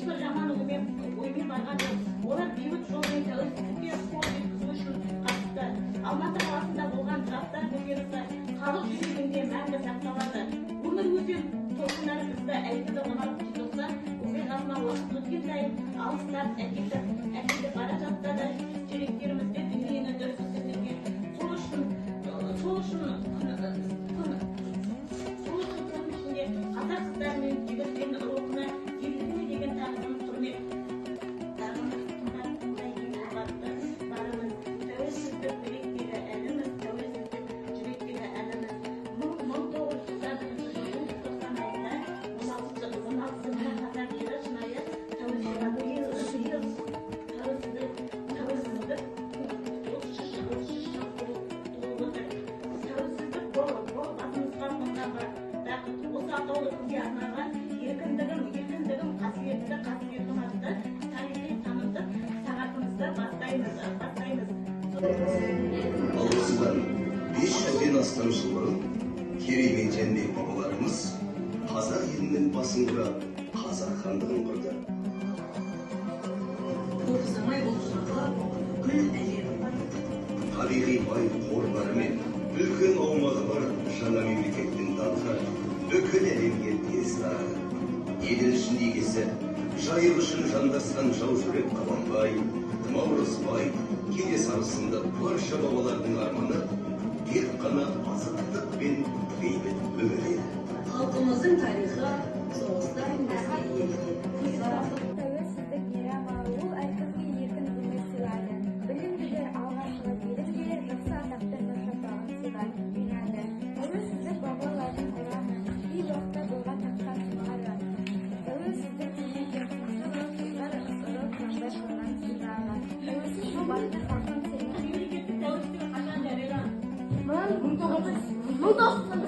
Ешбір жаман оймен барған жоқ. Олар бейбіт жолмен тәуелсіздікке қол жеткізу үшін қатысты. Алматы қаласында болған жастар көтерілісі халық жүрегінде мәңгі сақталады. Өмір өзен толқындары бізді әйгілі 16 желтоқсан оқиғасына уақыт өткен сайын алыстап әкетіп бара жатса да, жүректерімізде дүниені дүр сілкіндірген. Сол үшін күн ішінде қазақ қыздары мен жігіттерінің рухына, ерлігіне деген тағзым, құрмет, қымбат ең қымбатты барымыз. Тәуелсіздік білектегі әліміз, тәуелсіздік жүректегі әліміз. 1991 жылдың желтоқсан айында 16 қазақ елі шынайы тәуелсіздік 33 жыл толып отыр. Тәуелсіздік бұл басымызға қонған бақыт. Осы атаулы күнге арналған «Еркіндігім, еркіндігім, қасиетті қасиетім» атты тарихи танымдық сағатымызды бастаймыз. Ал осыдан 500-ден астам жыл бұрын Керей мен Жәнібек бабаларымыз қазақ елінің басын құрап, Қазақ хандығын құрды. Көп ұзамай бұл жырға күллі әлем Табиғи бай қорлары мен үлкен аумағы бар жаңа мемлекеттің даңқы бүкіл әлемге тез тарады. Еділ үшін егесі, Жайық үшін жандасқан жаужүрек Қабанбай, Наурызбай, Кенесары сынды барша бабалардың арманы тек қана азаттық пен бейбіт өмір еді. Халқымыздың тарихы соғыстан бізге иелік. Тәуелсіздік мейрамы, ол әркімге еркін өмір сыйлады. Білімділер алға шығып, елге жақсы атақты нұр шапағын сыйлап жинады. Тәуелсіздік бабалардың ұраны, бейбақта болған таққан тұмары. Тәуелсіздік демеген тұмсығы, қыздар ысырып, жандар қырған сыйлағы. Тәуелсіз болмақты халқым сенің. Мемлекеттік тәуелсіздігі қашан жарияланды? 1991.